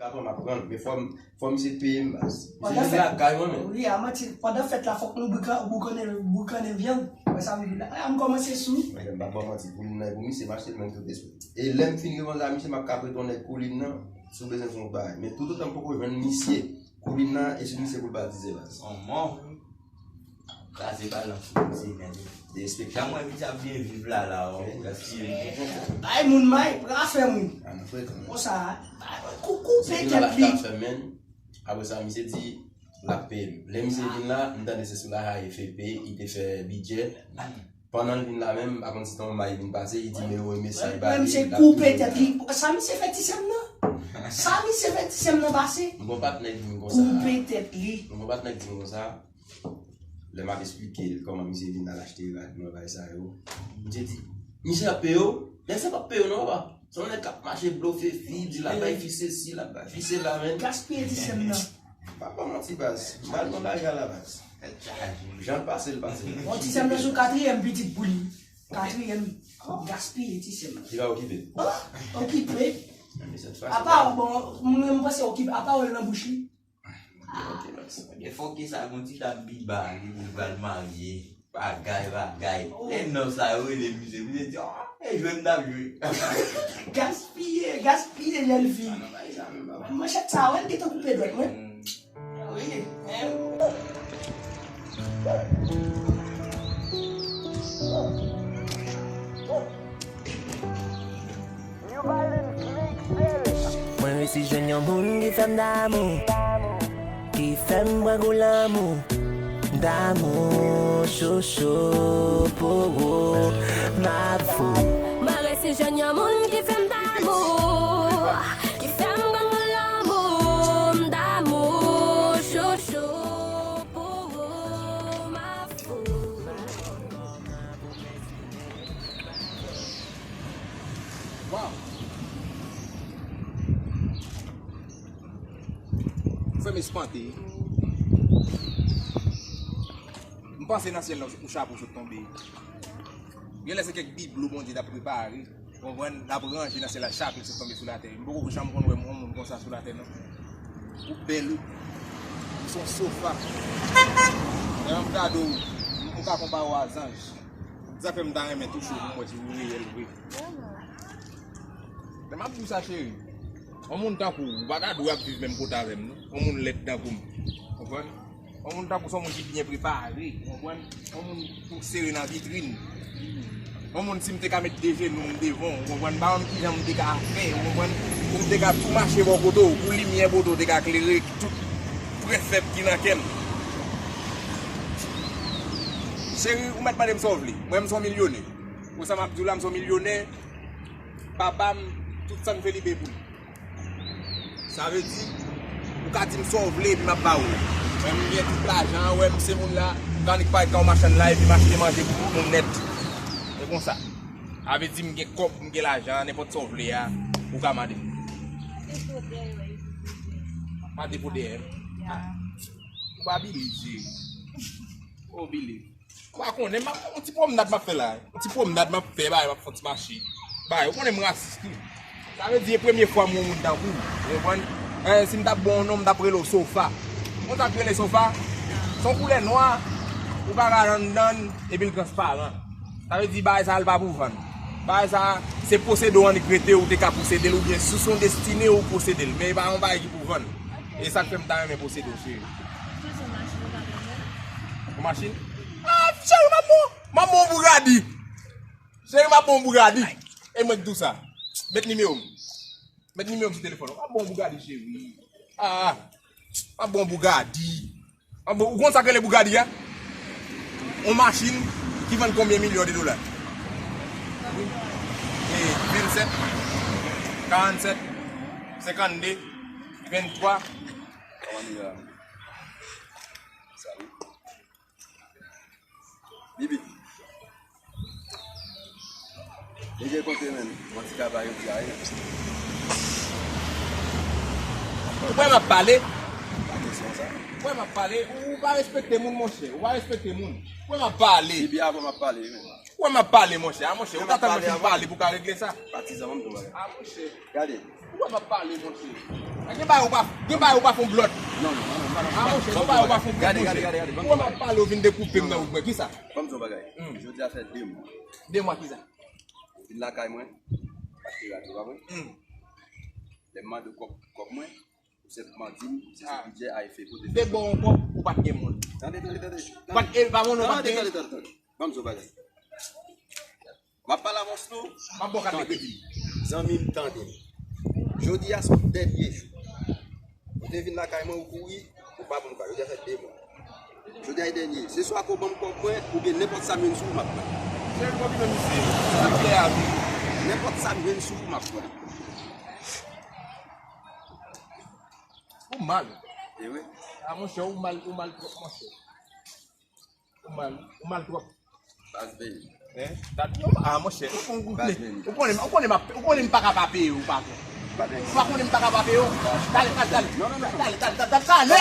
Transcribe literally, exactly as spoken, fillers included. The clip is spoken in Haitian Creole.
Apre m ap pran l, men fò m, fò misye peye m, baz. Misye vin lakay mwen menm. Wi, a manti, pandan fèt la, fòk nou boukannen, boukannen, boukannen vyann. Wè sa m di la. A, m kòmanse sou. Mwen, m pa ba w manti, koulin nan e pou misye, m achte l menm tout espri. E lè m fin revanj a misye, m ap ka prete yon nèg koulin nan, si w bezwen fè yon bagay. Men toutotan m poko jwenn misye, koulin nan, e sou misye pou l batize, baz. Anmò. Kraze balans pou misye nèt wi. Derespekte. Jan mwen misye ap byen viv la la, wi. Gaspiye. Bay moun may, pran afè moun. Konsa, bay moun kou, koupe tèt li. Apre sa, misye di, l ap peye m. Lè misye vin la, m tande se sou la H A F P, li te fè bidjè. Pandan l vin la menm, m pa konn si se yon may vin pase, li di, men yo renmen sa, li ba li, l ap koupe tèt li. Sa misye fè ti sè m nan? Sa misye fè ti sè m nan pase? M gon patnè k di m konsa. Koupe tèt li. M gon patnè k di m konsa. Lè m ap esplike l kòman misye vin al achte rad mwen, bagay sa yo, misye di, misye ap peye w? Nèg sa p ap peye w non, papa. Se yon nèg k ap mache blofe fi, di l ap bay fi sesi, l ap bay fi sela, menn. Gaspiye ti sè m nan. Pa ba w manti, baz. M al nan bagay la, baz. Jan l pase, l pase. Bon, ti sè m nan se yon katriyèm pitit pou li. Katriyèm. Gaspiye ti sè m nan. Li pa okipe. Okipe. Apa, bon, mwen, m panse okipe. Apa w nan bouch li? Gen fòk ke sa gon ti dam pi ba li pou l pral marye. Bagay, bagay. Lè nòs la yo rele misye, misye di, ah, e jwe m t ap jwe. Gaspiye, gaspiye jèn fi. Manchèt sa, wè, l gentan koupe dwèt mwen. Wi. Mwen resi jwenn yon moun ki fè m damou, ki fè m pran gou lanmou. Damou, chouchou, pou ou, m ap fou. Mwen resi jwenn yon moun ki fè m damou, ki fè m pran gou lanmou. M damou, chouchou, pou ou, m ap fou. Waw! Ou fè m espante. M panse nan syèl la, yon chapo sot tonbe. Genlè se kèk biblo Bondye t ap prepare. Konprann? L ap ranje nan syèl la, chapo sot tonbe sou latè. M poko janm konn wè yon moun konsa sou latè, non. Ou bèl, wi. Ou se yon sofa. Lè m gade w, m ka konpare w a zanj. Sa fè m ta renmen touche w pou m wè si ou reyèl vre. Lè m ap di w sa, cheri, yon moun tankou w, ou pa ta dwe ap viv menm kote avè m, non. Yon moun lèd tankou m. Konprann? Yon moun tankou w se yon moun ki byen prepare, ou konprann? Yon moun pou w sere nan vitrin. Yon moun si m te ka met de jenou m devan w, ou konprann? M pa konn kijan m te ka fè, ou konprann? Pou m te ka tou mache bò kote w, pou limyè kote w te ka klere tout pwen fèb ki nan kè m. Cheri, ou mèt mande m sa w vle. Mwen, m se yon milyonè. Konsa m ap di w la, m se yon milyonè. Papa m, tout sa m fè li peye pou li. Sa vle di, ou ka di m sa w vle epi m ap ba ou l. Mwen, m gen tout lajan an, wè m se moun la, ou ka nik parèt kay yon machann la epi m achte manje pou tout moun nèt. Se konsa. Sa vle di m gen kòb, m gen lajan an, nenpòt sa w vle a, ou ka mande m. Pa depo dèyè m. Ou pa believe, cheri. Ou believe. Ou pa konnen, m ap, yon ti pwomnad m ap fè la. Yon ti pwomnad m ap fè, bagay, m ap fè yon ti mache. Bagay, ou konnen m rasis tou. Sa vle di, e premye fwa m wè yon moun tankou w. Ou konprann? Eh, si m t ap bon non, m t ap rele w Sofa. Ou konn sa k rele Sofa? Se yon koulè nwa, ou ka gade anndan l, epi l transparan. Sa vle di, bagay sa a, l pa pou vann. Bagay sa a, se posede w annik rete, ou te ka posede l, oubyen si se yon destine, ou posede l. Men e pa yon bagay ki pou vann. E sa k fè m ta renmen posede w, cheri. Yon machin? Ah, cheri, m ap bon, m ap bon Bugatti. Cheri, m ap bon Bugatti. E mwen k di w sa. Met nimewo m. Met nimewo m sou telefòn ou. M ap bon Bugatti, cheri. Ah, m ap bon Bugatti. M ap bon, ou konn sa k rele Bugatti a? Yon machin ki vann konbyen milyon de dola? E vennsèt, karannsèt, senkannde, venntwa. Bibi. Deje kote menm, yon ti kaba yo di ayen. Ou kwè m ap pale? Pa kesyon sa. Ou kwè m ap pale? Ou pa respekte moun, monchè. Ou pa respekte moun. Ou kwè m ap pale? Bibi, avan m ap pale, wi, menm. Ou kwè m ap pale, monchè. A, monchè, ou t atann mwen fin pale pou w ka regle sa. Patizan, ban m di w bagay. A, monchè. Gade. Ou wè m ap pale, monchè. Gen bagay ou pa, gen bagay ou pa fon blòt. Non, non, non, non, non. Ah, monchè, gen bagay ou pa fon blòt, monchè. Gade, gade, gade, gade. Ou wè m ap pale, ou vin dekoupe m nan ou, kisa? Ban m di yon bagay. Hmm. Jodi a fè de mwa. De mwa, kisa? Ou vin lakay mwen. Achte radyo pa mwen. Hmm. Lè m mande kòb, kòb mwen. Ou senpman di m, se sou bidjè A F P kote. Te ba w yon kòb, ou pa t gen moun. Tande, tande, tande. Ou pa t, e pa moun, ou pa t gen. Tande, tande, tande, tande. Ban m di w bagay. M ap pale avans nou. M ap ba w kat de kredi. Zanmi m, tande m. Jodi a se yon dènye jou. Ou te vin lakay mwen, ou kouri, ou pa ban m kòb. Jodi a fè de mwa. Jodi a e dènye. Se swa ke w ban m kòb mwen, oubyen nenpòt sa m jwenn sou ou, m ap pran. Se yon kòb li menm, misye. Sa klè a tou. Nenpòt sa m jwenn sou ou, m ap pran. Ou mal. E wi. Ah, monchè, ou mal, ou mal twòp, monchè. Ou mal, ou mal twòp. Baz Beni. Hein? Dat yo, ah, monchè, ou konn goute. Baz Beni. Ou konnen, ou konnen m ap, ou konnen m pa ka pa peye ou, patwon. Baz Beni. Ou pa konnen m pa ka pa peye ou. Dale, dale, dale. Non, non, non. Dale, dale, dale, dale, dale.